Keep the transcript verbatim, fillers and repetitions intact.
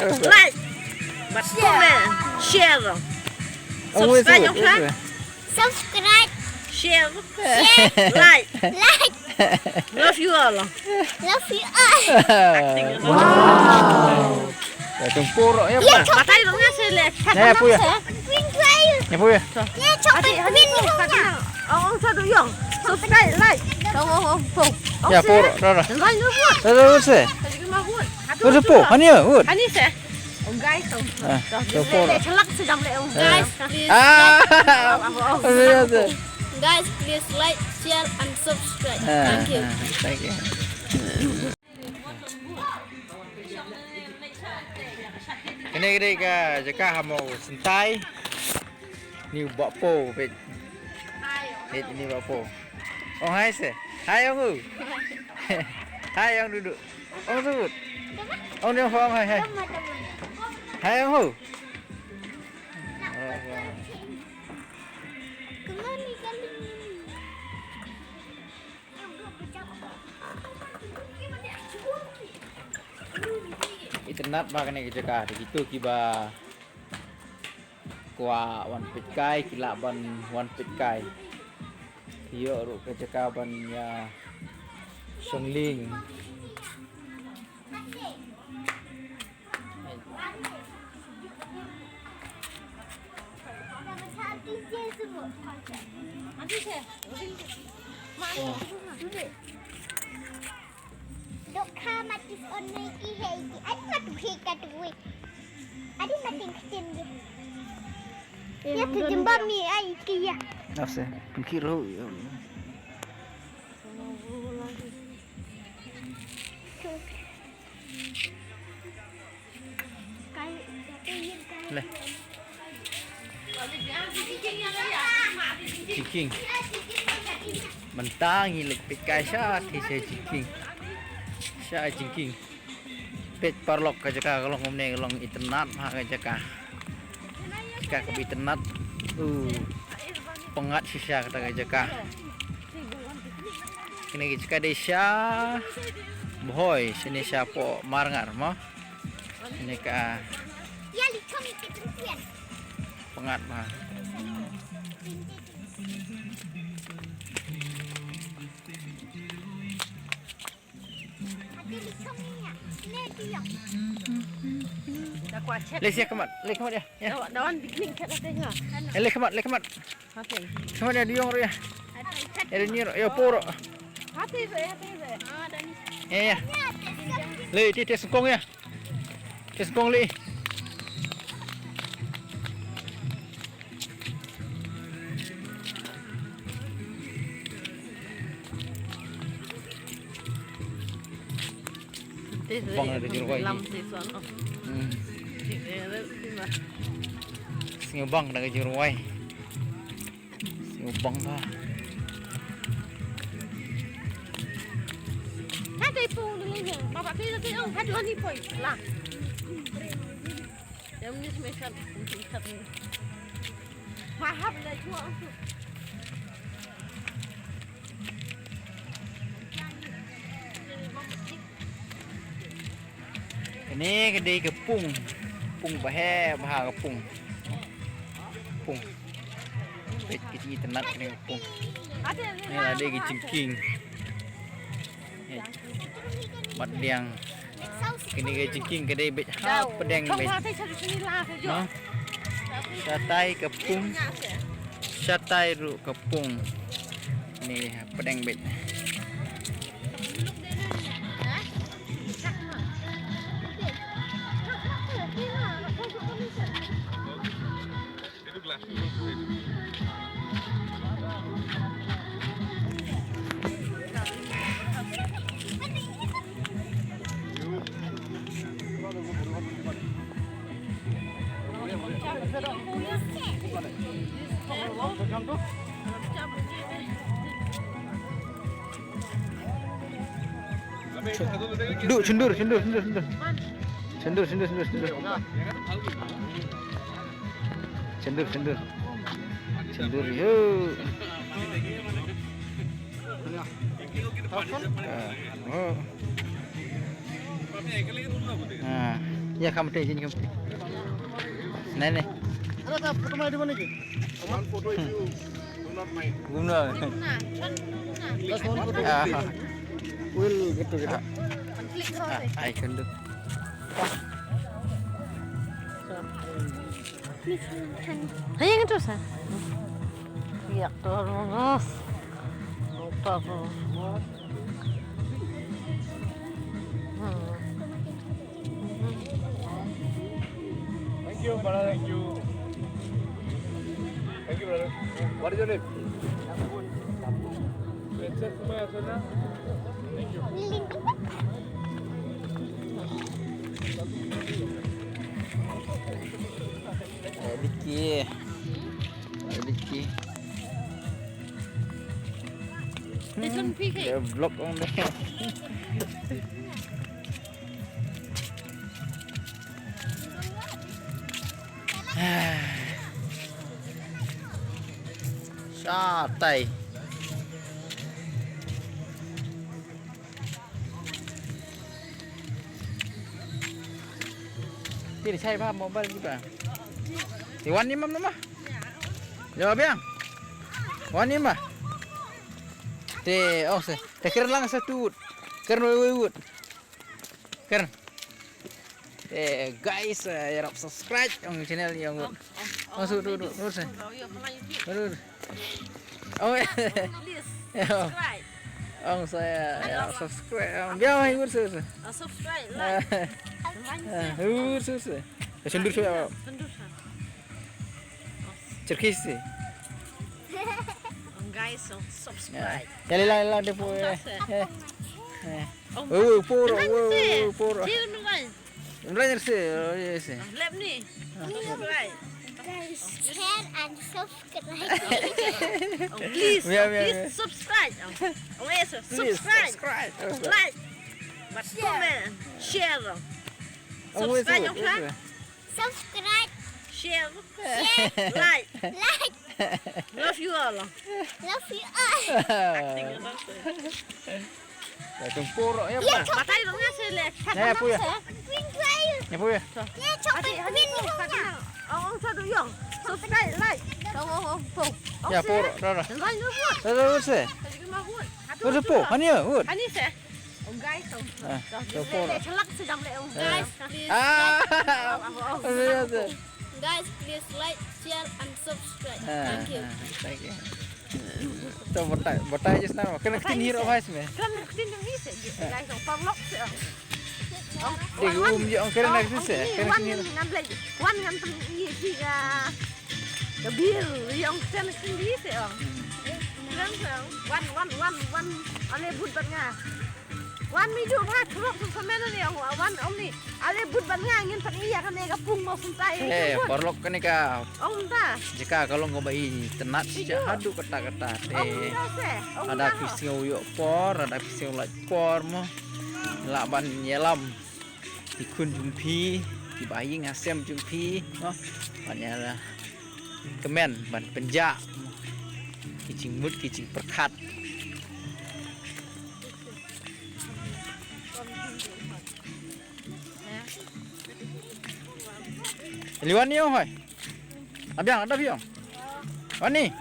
Like. Bad comment. Share. Subscribe. Subscribe. Share. Like. Like. Love you all. Love you all. Wow. Ya tempur ya. Batai dong ya sele. Ya pu ya. Ya pu ya. Ya chok pin pin ni. Oh, sadu yang. Subscribe, like. Oh, oh, oh. Ya pu. Dah dah. Dah dah se. Pu pu. Hani ya. Hani se. Oh, guys, oh. Ah, so for. Guys, please. Ah. Guys, please like, share and subscribe. Thank you. Thank you. Kane ka dei ka jaka ha Mawsyntai. Ni u Bah Poh, peit. Peit ni Bah Poh. Ong hai se. Hai ong u. Hai ong dudu. Ong dudu. Ong ni ong hai hai. Hai ong u. Itynnad ba kane ka jaka, te kito kiba kwah wan peitkai ki lah ban wan peitkai. Ki ïoh ruh ka jaka ban ïa shong lieng. Dok ka matis on nai ki hei ki. Adi matu hei ka tu wei. Adi matin kitin ki. Ya tu jemba mi ai ki ya. Nafse, pikir lo ya. Le. Jingkieng. Mynta ngi leit peitkai sha, te sha jingkieng. Sha jingkieng. Peit paralok ka jaka ka long kumne ka long itynnad ha ka jaka. Jaka kaba itynnad. U. Pyngngad shisha kata ka jaka. Kine ki jaka dei sha Bhoi, shane sha poh Marngar mo. Shane ka pyngngad ma. Le sia khmat, le khmat ya. Ya. Dawan, dawan picnic kat katanya. Eh, le khmat, le khmat. Hati. Khmat ya, diong ro ya. Eh, ni ro ya poro. Hati be, hati be. Ya ya. Le ti ti sengkong ya. Ti sengkong le. Bang na ka jingrwai. Hmm. Sngewbang na ka jingrwai. Sngewbang ba. Hadi pung dulu nya. Mama tu tu oh hadi ni poi. Lah. Yang ni semacam. Mahal lah jual tu. Kane ka dei ka pung. Pung ba heh bha ka pung. Pung. Peit ka jingitynnad kane ka pung. Kane la dei ka jingkieng. Bad diang. Kane ka jingkieng ka dei beit ha pdeng beit. No? Shatai ka pung. Shatai ruh ka pung. Ni ha pdeng beit. Du, chundur, chundur, chundur, chundur. Chundur, chundur, chundur, chundur. Chundur, chundur. Chundur, yo. Ah, oh. Ah. Ïa, kham te, jin kham te. Nai, nai. Ada tak foto mai di mana ke? One photo if you do not mind. Guna. Just one photo. Ah. We'll get together. Ah, I can do. Hanya gitu sa. Yak terus. Terus. Hmm. Thank you, brother. Thank you. Thank you, brother. What is your name? Princess Sumaya Sona. Thank you. Ediki. Ediki. This one, P K. Dia vlog on deh. Shatai. Ti chai ba mobile ki ba. Ti wan ni mam nama. Jawab yang. Wan ni ma. Te, oh, se. Te kren lang sa tut. Kren wei wei wut. Kren. Eh, guys, eh, ïarap subscribe ïa u channel ïa u. Oh, su, du, du, du, se. Du, du. Oh, please subscribe. Ong sa ïarap subscribe. Ong biang ïa u, se, se. Oh, subscribe, like. Eh, u, se, se. Sendur, se. Sendur, se. Cherkis, se. Ong guys, ong subscribe. Ya, lila, lila, dia pun. Ong, eh, se. Eh. Oh, por, oh, por. Mlai nyer se, oh, yes. Lep ni. Subscribe. Guys, share and subscribe. Oh, please, oh, please subscribe. Oh, yes, subscribe. Like. But comment, share. Subscribe, okay? Subscribe. Share. Share. Like. Like. Love you all. Love you all. Acting. Ïa, tempur, ïa, apa? Batai dong, ya, sele. Ïa, apa, ya? Ïa, apa, ya? Ïa, chocolate. Oh, oh, sadu, yong. Subscribe, like. Oh, oh, oh, oh. Ya, pur, dah, dah. Dah, dah, dah, se. Dah, dah, dah, se, pur. Hani, ya, pur. Hani, se. Oh, guys, oh. Ah, so pur. Chalak se jam le, oh. Guys, please. Ah. Guys, please like, share and subscribe. Thank you. Ah, thank you. To batai, batai just now. Kena ktien hi ruh bhai sime. Kena ktien hi se. Guys, ong paralok se. Dei um je ong kena ktien se. Kena ktien hi. Wan ngan pyn-i phi ka bil ong kena ktien hi se ong. Kena se ong. Wan, wan, wan, wan. Ale bud bad nga. Wan mi ju bha, thurok sum samen ni ong, wan ong ni. Ale bud bad nga ngin pyn-i ïa kane ka pung mo sum tai. Eh, paralok kane ka. Ong ta. Jaka ka long kaba i tynnat sha haduh katta katta te. Ong ta se. Ong ta. Lada phi sngew ïoh por, lada phi sngew lait por mo. Lah ban ïalam. Ki khun jong phi, kiba ïing hasem jong phi mo. Ban ïa kmen, ban pynjah mo. Ki jingmut, ki jingpyrkhat. Liwan ni ong hoi. Abiang, ada biang. Wani.